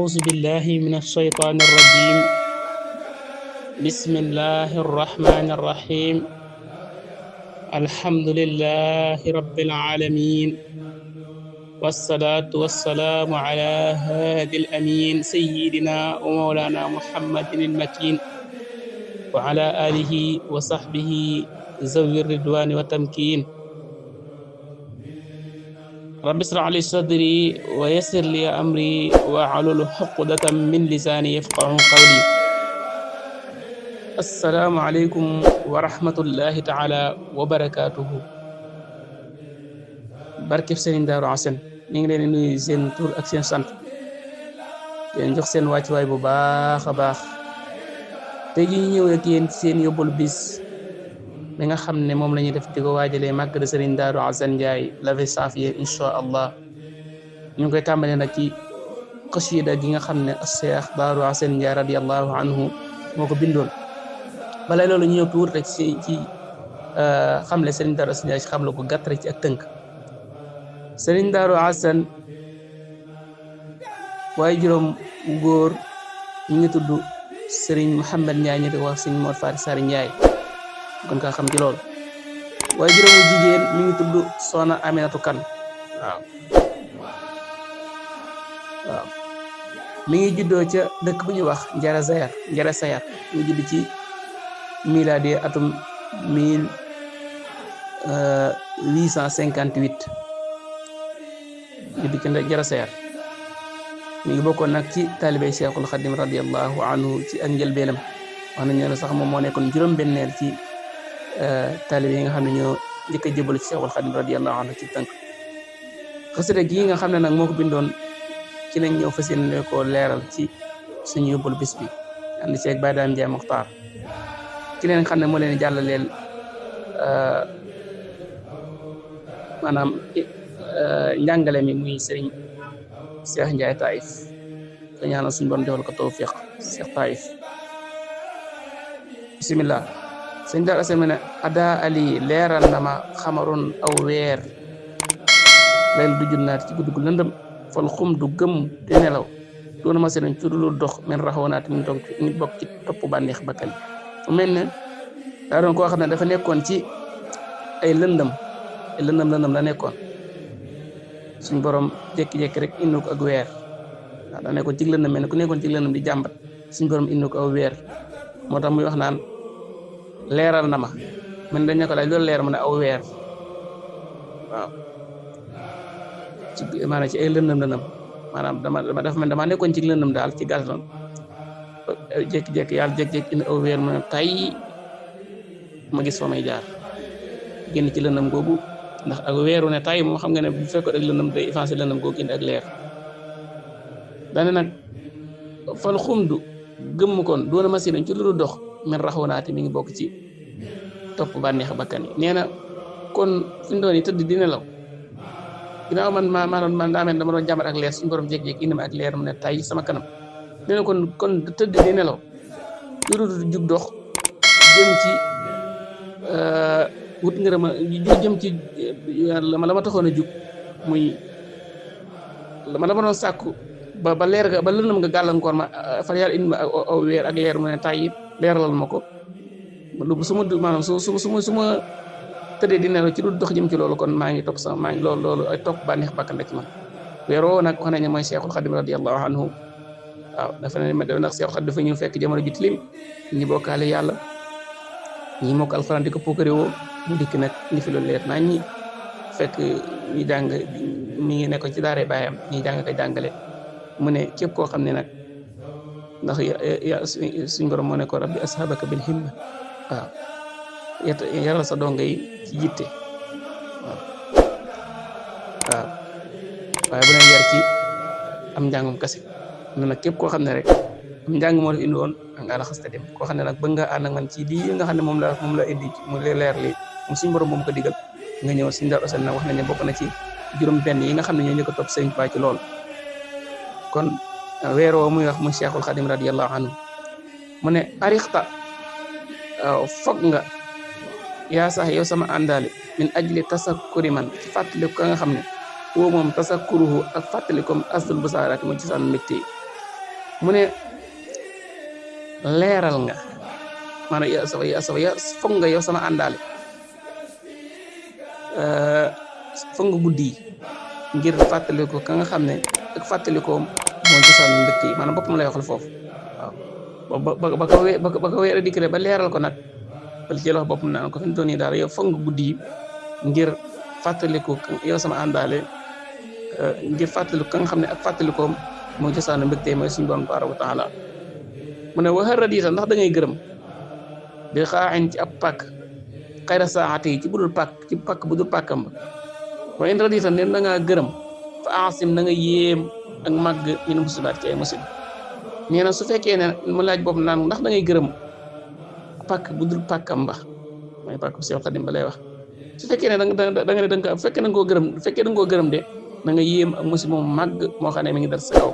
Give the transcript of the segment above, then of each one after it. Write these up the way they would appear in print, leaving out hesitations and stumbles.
أعوذ بالله من الشيطان الرجيم بسم الله الرحمن الرحيم الحمد لله رب العالمين والصلاة والسلام على هادي الأمين سيدنا ومولانا محمد المكين وعلى آله وصحبه ذوي الرضوان والتمكين رب اشرح لي صدري ويسر لي أمري واحلل عقدة من لساني يفقهوا قولي السلام عليكم ورحمة الله تعالى وبركاته barkeb Serigne Darou Assane ñu ngi leen di nuyu seen tur ak seen sant leen jox seen wàccuwaay bu baax a baax tey ji ñu ñëw ak yéen seen yóbbalu bis mi nga xam ne moom la ñuy def di ko waajalee màggal Serigne Darou Assane Ndiaye la safiye incha allah ñu ngi koy tàmbalee nag ci xasida gi nga xam ne Cheikh Darou Assane Ndiaye radiyallahu anhu moo ko bindoon balay loolu ñu ñëw tuur rek ci xamle Serigne Darou Assane Ndiaye ci xam la ko gàtt rek ci ak tënk Serigne Darou Assane waaye juróom góor ñu ngi tudd Serigne Mouhamed Ndiaye ñu di wax Serigne Mor Faty Sary Ndiaye kon kaa xam ci loolu waaye juróomu jigéen mi ngi tudd Soxna Aminatu Kan waaw mi ngi juddoo ca dëkk bu ñuy wax Njara Sayar mi ngi judd ci miladi atum 1858 judd ci Njara Sayar mi ngi bokkoon nag ci taalibey Cheikhul Khadim radiyallahu anhu ci ak njëlbeenam wax nañu ne sax moom moo nekkoon juróom-benneel ci taalibe yi nga xam ne ñoo njëkk a jébbalu ci Cheikhul Khadim radiyallahu anhu ci tënk xasida gi nga xam ne nag moo ko bindoon ci lañ ñëw fas yéene ko leeral ci suñu yóbbalu bis bi ànd ci ak Baye Dame Ndiaye Mokhtar ci leen xam ne moo leen jàllaleel maanaam njàngale mi muy Serigne Cheikh Ndiaye Taïf te ñaanal suñu borom defal ko tawfiq Cheikh Taïf bismillah Serigne Darou Assane ne ada ali leeral na ma xamaroon aw weer layl du junnaat ci guddi gu lëndëm fal xum du gëm te nelaw doona ma seen ci dul dox men raxawanaat mi ngi bokk ci topp bànneex bakkan fu mel ne daa doon koo xam ne dafa nekkoon ci ay lëndëm la nekkoon suñ borom jékki-jékki rek indi ko ak weer waaw daa nekkoon ci lëndëm mel ne ku nekkoon ci lëndëm di jàmbat suñ borom indi ko aw weer moo tax muy wax naan leeral na ma man dañ ne ko laaj loolu leer mu ne aw weer waaw maanaam ci ay lëndëm maanaam dama nekkoon ci lëndëm daal ci gàttal jékki-jékki yàlla jékki-jékki indi aw weer mu ne tay ma gis fa may jaar génn ci lëndëm googu ndax ak weeru ne tay moom xam nga ne bu fekkoon ak lëndëm day effacé lëndëm googu indi ak leer dane nag fal xumdu gëmm kon doona ma sinañ ci lu dox men raxawnaati mi ngi bokk ci topp bànneex bakkan yi nee na kon fi mu doon yi tëdd di nelaw ginnaaw man daa mel dama doon jàmbat ak leer suñu borom jékki-jékki indi ma ak leer mu ne tay sama kanam nee na kon tëdd di nelaw lu jug dox jëm ci wut ngërëm jëm ci la ma taxoon a jug muy la ma doon sàkku ba leer ga ba lëndëm nga gàllankoor ma fa yàlla indi ma aw weer ak leer mu ne tay leeralal ma ko lu su ma maanaam su ma tëddee di nelaw ci lu dox jëm ci loolu kon maa ngi topp loolu ay topp bànneex bakkan la ci man weer woowu nag wax nañu mooy Cheikhul Khadim radiyallahu anhu waaw dafa ne ndax Cheikhul Khadim dafa ñëw fekk jamono ji tilim ñi bokkaale yàlla ñi mokk alxuraan di ko puukare woo mu dikk nag ñi fi lu leer nañ ñi fekk ñi jàng mi ngi nekkoon ci daaree baayam ñi jàng ko jàngale mu ne képp koo xam ne nag ndax suñ borom moo ne ko rabbi ashabaka bil himma waaw yaral sa donga yi ci yitte waaw waaye bu leen yar ci am njàngum kase ne nag képp koo xam ne rek am njàng moo la indi woon nga la xas te dem koo xam ne nag bëgg nga ànd ak man ci lii nga xam ne moom la indi mu leer li moom suñu borom moom ko digal nga ñëw Serigne Darou Assane nag wax nañ ne bokk na ci juróom benn yi nga xam ne ñoo njëkk a topp Serigne Touba ci loolu kon weer woo muy wax mu Cheikhul Khadim radiyallahu anhu mu ne arixta foog nga yaa sax yow sama àndaale min ajli tasakkuri man ci fàttaliku ka nga xam ne woo moom tasakkuruhu ak fàttalikoom asdul busaaraati mu ci saan mbégte mu ne leeral nga maanaam ya foog nga yow sama àndaale foog nga guddi ngir fàttaliku ka nga xam ne ak fàttalikoo mooy cosaan mbégte yi maanaam boppam lay waxal foofu waaw ba ko weer dikkale ba leeral ko nag bal ci wax boppam naan ko fi mu toll nii daal yow foog nga guddi ngir fàttaliku yow sama àndaale ngir fàttaliku ka nga xam ne ak fàttalikoom mooy cosaanu mbégte mooy suñu borom tabaaraka wa taala mu ne waxal radita ndax da ngay gërëm bi xaaxin ci ab pàkk xayra saaxati yi ci budul pàkk ci pàkk bu dul pàkkam ba waaye in radita ne da ngaa gërëm fa asim na nga yéem ak màgg min musibaat ci ay musib nee na su fekkee ne mu laaj boppam naan ndax da ngay gërëm pàkk bu dul pàkkam ba mooy pàkk bu Seex Xaadim ba lay wax su fekkee ne da nga ne bu fekkee da nga koo gërëm bu fekkee da nga koo gërëm de na nga yéem ak musib moom màgg moo xam ne mi ngi dal sa kaw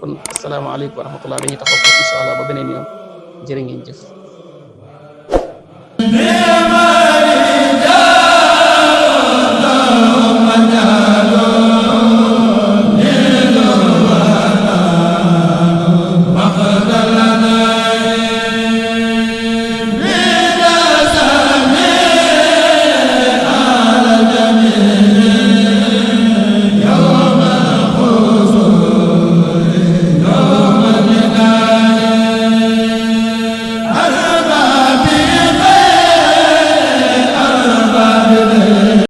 kon asalaamaaleykum wa rahmatullah dañuy taxaw incha allah ba beneen yoon jërë ngeen jëf